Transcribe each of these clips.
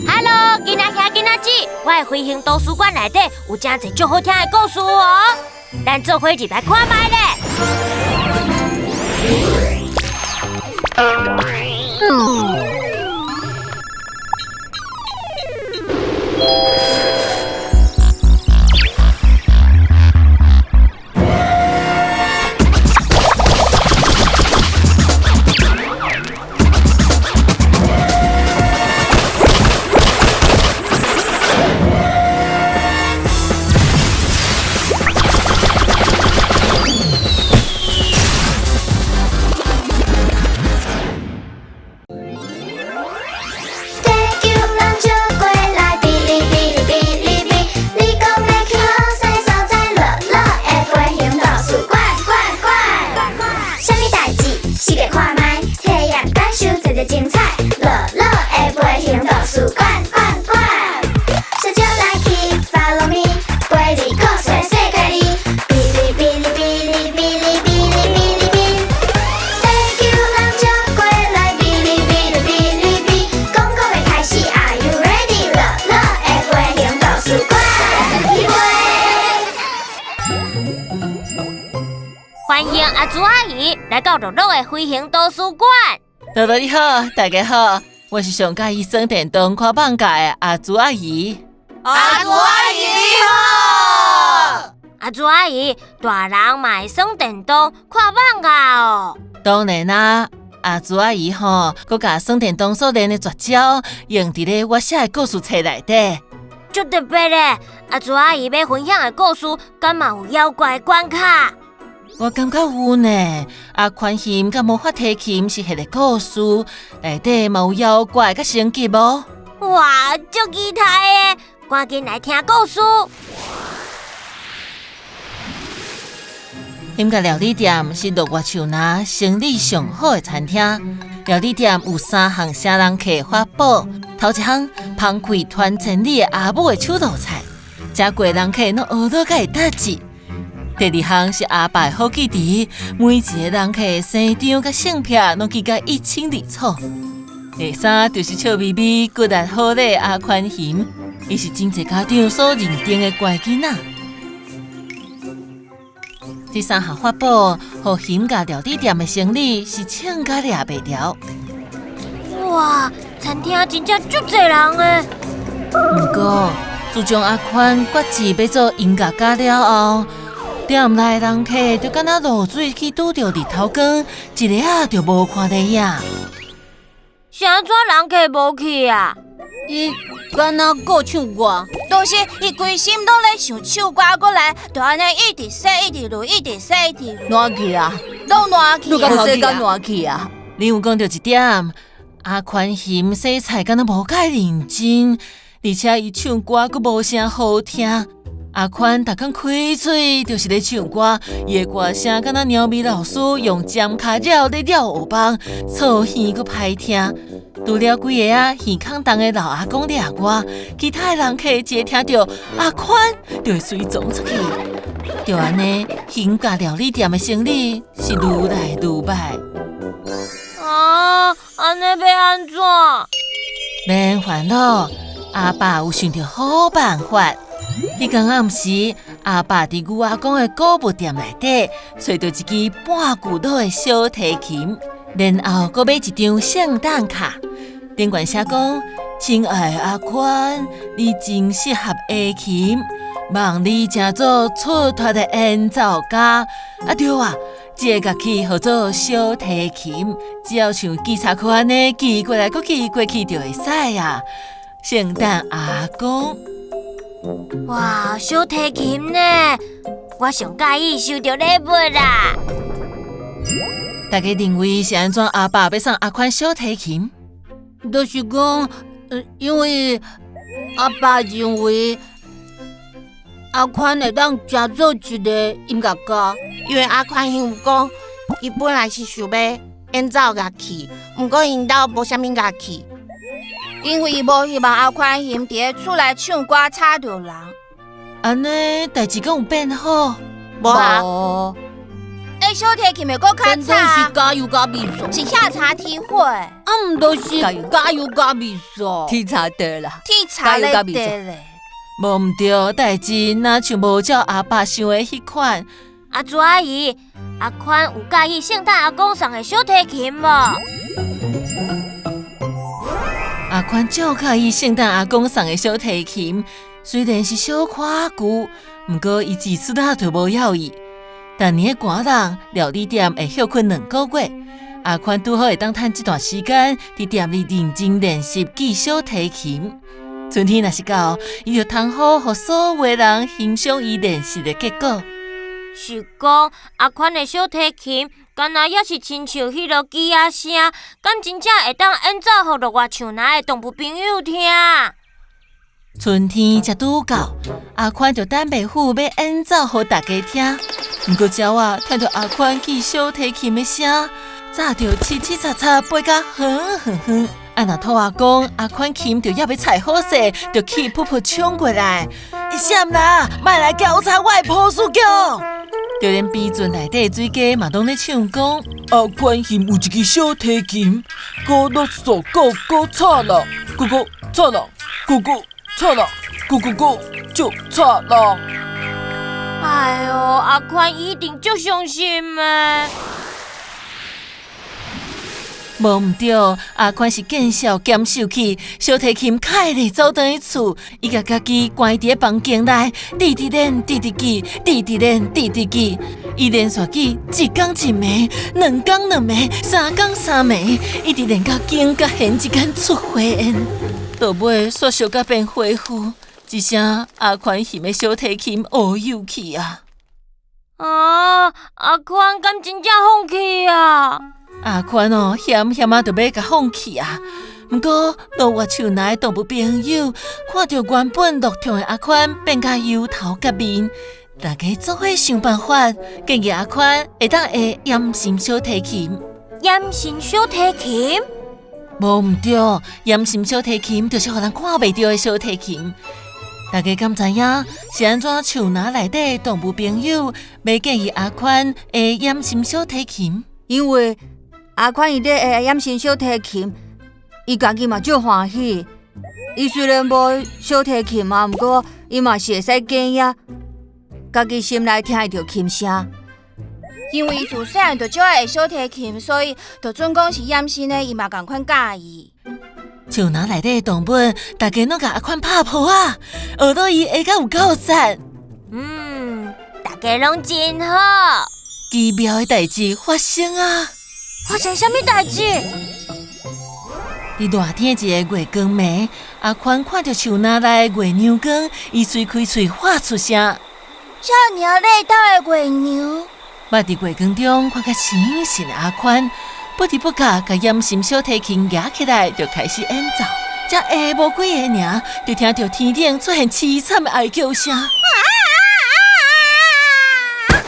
Hello，囡仔兄囡仔姊，我的飞行图书馆内底有真濟足好聽的故事哦，咱做伙入來看覓咧。地球人招过来，哔哩哔哩哔哩哔，你讲欲去好势所在，乐乐的飞行图书馆馆馆。啥物代志？试欲看觅，体验感受济济精彩，乐乐的飞行图书馆馆馆。小招来去，Follow me，陪你故事世界里，哔哩哔哩哔哩哔哩哔哩哔哩哔。地球人招过来，哔哩哔哩哔哩哔，广告欲开始，Are you ready？乐乐的飞行图书馆，去飞。歡迎阿祖阿姨來到樂樂的飛行圖書館。樂樂你好，大家好，我是上佮意耍電動看漫畫的阿祖阿姨。阿祖阿姨你好。阿祖阿姨，大人嘛會耍電動看漫畫哦。當然啦，阿祖阿姨吼，閣共耍電動所練的絕招用佇咧我寫的故事冊內底。足特別咧，阿祖阿姨欲分享的故事，敢嘛有妖怪的關卡？我感覺有呢，阿寬心佮魔法提琴是彼个故事，內底嘛有妖怪佮升級哦。哇，足期待的，趕緊來聽故事。興甲料理店是落月樹林生意上好的餐廳。料理店有三項啥人客法寶，頭一項芳開傳千里的阿母的手路菜，食過人客攏學落甲會得志。第二項是阿爸的好記憶，每一个人客的生長佮性癖攏記甲一清二楚。第三就是笑眯眯、骨力好禮的阿寬心，伊是真濟家長所認定的乖囡仔。這三項法寶，予興甲料理店的生意是衝甲掠袂牢。哇，餐廳真正足濟人的。毋過，自從阿寬決志欲做音樂家了後，店內人客就敢若落水去拄著日頭光，一下仔就無看佇影。是按怎人客無去啊？伊敢若顧唱歌，就是伊規心攏咧想唱歌，閣來就按呢一直說，一直錄，一直說，一直爛去啊，攏爛去啊，你敢說甲爛去啊？你有講著一點，阿寬心洗菜敢若無介認真，而且伊唱歌閣無啥好聽。阿寬逐工開喙就是咧唱歌，伊的歌聲敢若鳥咪老師用尖跤繞咧繞學枋，噪耳閣歹聽。除了幾个仔耳孔重的老阿公掠外，其他的人客一下聽著阿寬就會隨傱出去。就按呢，興甲料理店的生意是愈來愈歹。啊，按呢欲按怎？免煩惱，阿爸有想著好辦法。彼工暗時，阿爸佇牛阿公的古物店內底揣著一支半舊老的小提琴，然後閣買一張聖誕卡，頂懸寫講：親愛的阿寬，你真適合下琴，望你成做出脫的演奏家。啊對啊，這个樂器號做小提琴，只要像記插曲按呢記過來閣記過去就會使啊。聖誕阿公。哇，小提琴呢？我上佮意收著禮物啦！大家認為是按怎阿爸欲送阿寬小提琴？就是講，因為阿爸認為阿寬會當成做一个音樂家，因為阿寬有講，伊本來是想欲演奏樂器，毋過𪜶兜無啥物樂器。因為伊無希望阿寬心佇咧厝內唱歌吵著人。按呢，代誌敢有變好？無啊。欸，小提琴會閣較差。是加油加味素，是下茶提火。啊，毋都是加油加味素，天茶茶啦，天茶咧茶咧。無毋對，代誌若像無照阿爸想的彼款。阿祖阿姨，阿寬有佮意聖誕阿公送的小提琴無？阿寬足佮意聖誕阿公送的小提琴，雖然是小可舊，毋過伊自此仔就無要伊。逐年的寒冬，料理店會歇睏兩個月，阿寬拄好會當趁這段時間，佇店裡認真練習記小提琴。春天若是到，伊就通好予所有人欣賞伊練習的結果。是講阿寬的小提琴，敢若猶是親像彼落機仔聲，敢真正會當演奏予落外樹林的動物朋友聽？春天才拄到，阿寬就等袂赴欲演奏予大家聽。毋過鳥仔聽著阿寬記小提琴的聲，早就七七雜雜飛甲遠遠遠。啊！若兔仔講阿寬琴就猶欲踩好勢，就氣噗噗衝過來，啥啦？莫來攪吵我的波斯菊！就連埤圳內底的水雞嘛攏咧唱講：阿寬弦有一支小提琴，咕嚕嗦咕咕吵啦，咕咕吵啦，咕咕吵啦，咕咕咕就吵啦。哎喲，阿寬一定足傷心的。無毋對，阿寬是見笑兼受氣，小提琴開咧走轉去厝，伊共家己關佇個房間內，直直練，直直記，直直練，直直記。伊連續記一工一暝，兩工兩暝，三工三暝，一直練到弓佮弦之間出火焰，到尾煞燒甲變灰灰，一聲阿寬弦的小提琴烏有去啊！啊，阿寬敢真正放棄啊？阿寬哦，險險仔，就欲共放棄啊！毋過落月樹林的動物朋友看著原本落痛的阿寬變甲油頭革面，大家做伙想辦法，建議阿寬會當學掩心小提琴。掩心小提琴？無毋對，掩心小提琴就是予人看袂著的小提琴。大家敢知影是按怎樹林內底的動物朋友欲建議阿寬學掩心小提琴？因為阿寬伊咧學掩身小提琴，伊家己嘛足歡喜。伊雖然無小提琴啊，毋過伊嘛是會使假影，家己心內聽會著琴聲。因為伊自細漢就足愛學小提琴，所以就準講是掩身的，伊嘛仝款佮意。樹林內底的動物，大家攏共阿寬拍噗仔，學到伊學甲有夠讚。嗯，大家攏真好。奇妙的代誌發生啊！發生啥物代誌？佇熱天一個月光暝，阿寬看著樹林內的月娘光，伊隨開喙發出聲。遮爾仔麗透的月娘。捌佇月光中看較醒神的阿寬，不知不覺共掩心小提琴舉起來，就開始演奏。才下無幾下爾，就聽著天頂出現淒慘的哀叫聲。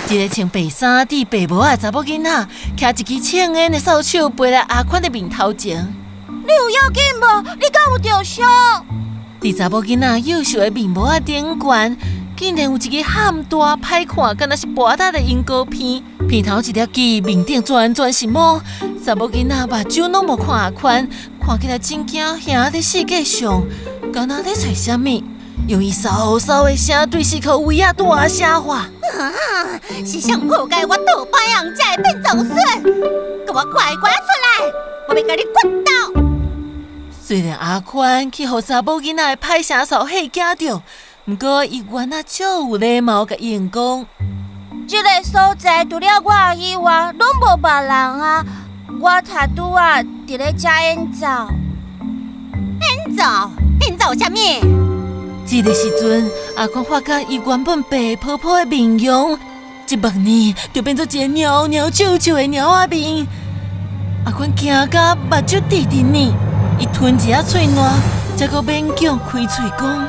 一个穿白衫、戴白帽仔的查某囡仔，徛一支銃烟的扫帚飞来阿宽的面头前。你有要紧无？你敢有著伤？伫查某囡仔幼秀的面帽仔顶悬，竟然有一支譀大歹看，敢若是跋焦的樱桃片，片头一粒痣，面顶全全是毛。查某囡仔目睭攏无看阿宽，看起来真惊，行佇世界上，敢若咧揣啥物。用伊嗖嗖的聲對四箍圍仔大聲喊：啊！是啥人破壞我杜白紅才會變咒術？予我乖乖出來，我欲共你決鬥！雖然阿寬去予查某囡仔的歹聲嗽嚇驚著，毋過伊原來足有禮貌，共應講：這个所在除了我以外，攏無別人啊！我頭拄仔佇咧遮演奏，演奏，演奏啥物？這个時陣，阿寬發覺伊原本白泡泡的面容，一目呢就變做一个貓貓臭臭的貓仔面。阿寬驚甲目睭直直捏，伊吞一下喙瀾，才閣勉強開喙講：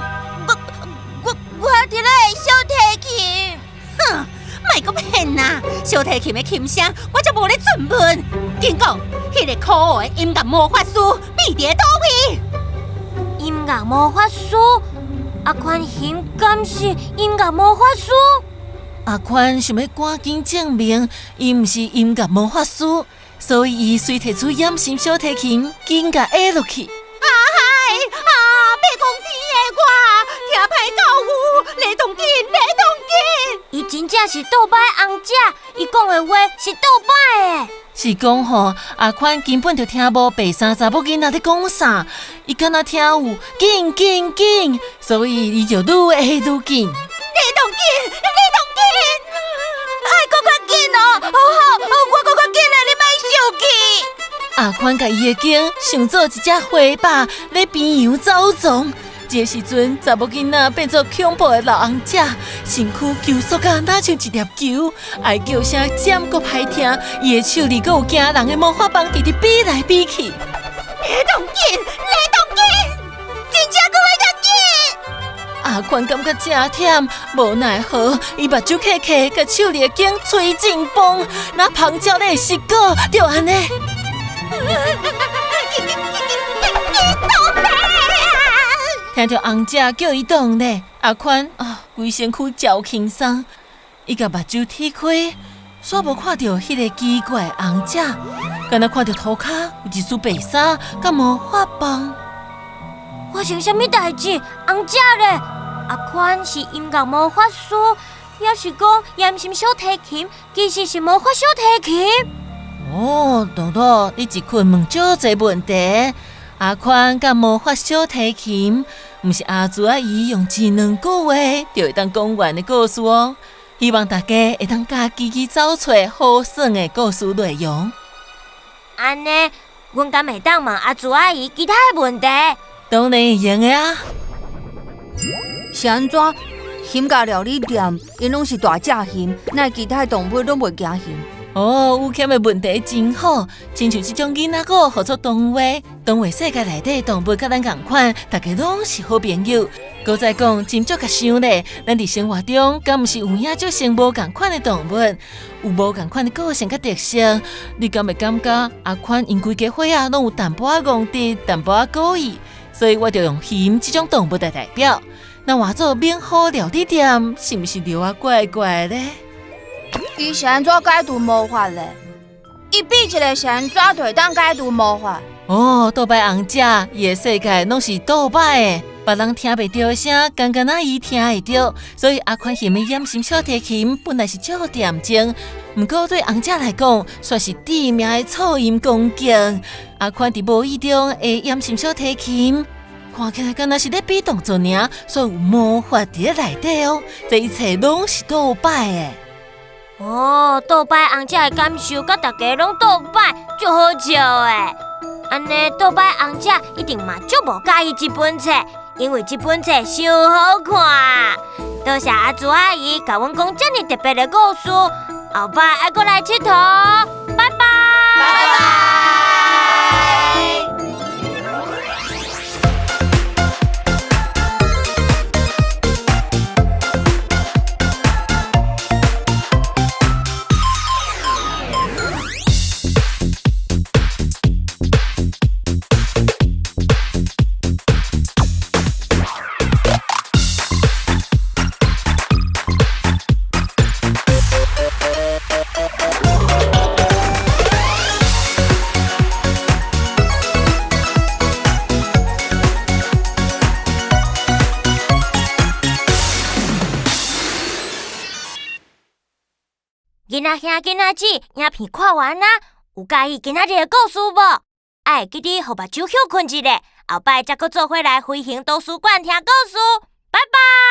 我佇咧學小提琴。哼，莫閣騙啊！小提琴的琴聲，我才無咧詢問。緊講，彼个可惡的音樂魔法師秘佇佗位？音樂魔法師？阿寬弦敢是音樂魔法師？阿寬想欲趕緊證明，伊毋是音樂魔法師，所以伊隨提出掩心小提琴，緊共下落去。啊嗨！啊，白公天的我，聽歹到有，來動緊，來動緊！伊真正是倒擺尪姐，伊講的話是倒擺的。是講吼，阿寬根本就聽無白衫查某囡仔咧講啥，伊敢若聽有緊緊緊，所以伊就愈下愈緊。來動緊，來動緊！愛閣較緊哦，好好，我閣較緊嘞，你莫生氣。阿寬共伊的弓想做一隻火把，咧邊洋走傱。這時陣，查某囡仔變做恐怖的老尪姐，身軀球縮甲若像一粒球，哀叫聲漸閣歹聽，伊的手裡閣有驚人的魔法棒，直直比來比去。來動緊，來動緊，真正閣欲較緊。阿寬感覺誠忝，無奈何，伊目睭瞌瞌，共手裡的弓吹進風，若蜂鳥咧吸果，就按呢。聽著尪姐叫伊動咧，阿寬啊，規身軀焦輕鬆，伊共目睭鐵開，煞無看著彼个奇怪尪姐，敢若看著塗跤有一束白衫佮魔法棒。發生啥物代誌？尪姐咧？阿寬是音樂魔法師，抑是講掩心小提琴其實是魔法小提琴？哦，樂樂，你一困問足濟問題。阿寬佮魔法小提琴，毋是阿祖阿姨用一兩句話就會當講完的故事哦。希望大家會當家己去找揣好耍的故事內容。按呢，阮敢會當問阿祖阿姨其他的問題？當然會用的啊。是按怎？熊家料理店，𪜶攏是大隻熊，哪會其他的動物攏袂驚熊？哦，有欠的問題真好，親像這種囡仔語號做動畫，動畫世界內底動物佮咱仝款，大家攏是好朋友。閣再講，斟酌共想咧，咱佇生活中敢毋是有影足成無仝款的動物，有無仝款的個性佮特色，你敢會感覺阿寬𪜶規家伙仔攏有淡薄仔戇直，淡薄仔古意，所以我就用熊這種動物來代表。那換做免好料理店，是毋是著啊怪怪咧？伊是按怎解除魔法咧？伊比一个是按怎就會當解除魔法？哦，倒擺尪姐，伊的世界攏是倒擺的，別人聽袂著的聲，敢若伊聽會著。所以阿寬熊的掩心小提琴本來是足恬靜，毋過對尪姐來講，煞是致命的噪音攻擊。阿寬佇無意中的掩心小提琴，看起來敢若是咧比動作爾，煞有魔法佇咧內底哦。這一切攏是倒擺的。哦，倒擺尪姐的感受，佮大家攏倒擺，足好笑的。按呢，倒擺尪姐一定嘛足無佮意這本冊，因為這本冊傷好看。多謝阿祖阿姨共阮講這爾特別的故事，後擺愛閣來𨑨迌，拜拜。拜拜。囡仔兄、囡仔姊，影片看完啊，有佮意今仔日的故事無？愛會記得予目睭歇睏一下，後擺才閣做伙來飛行圖書館聽故事。拜拜。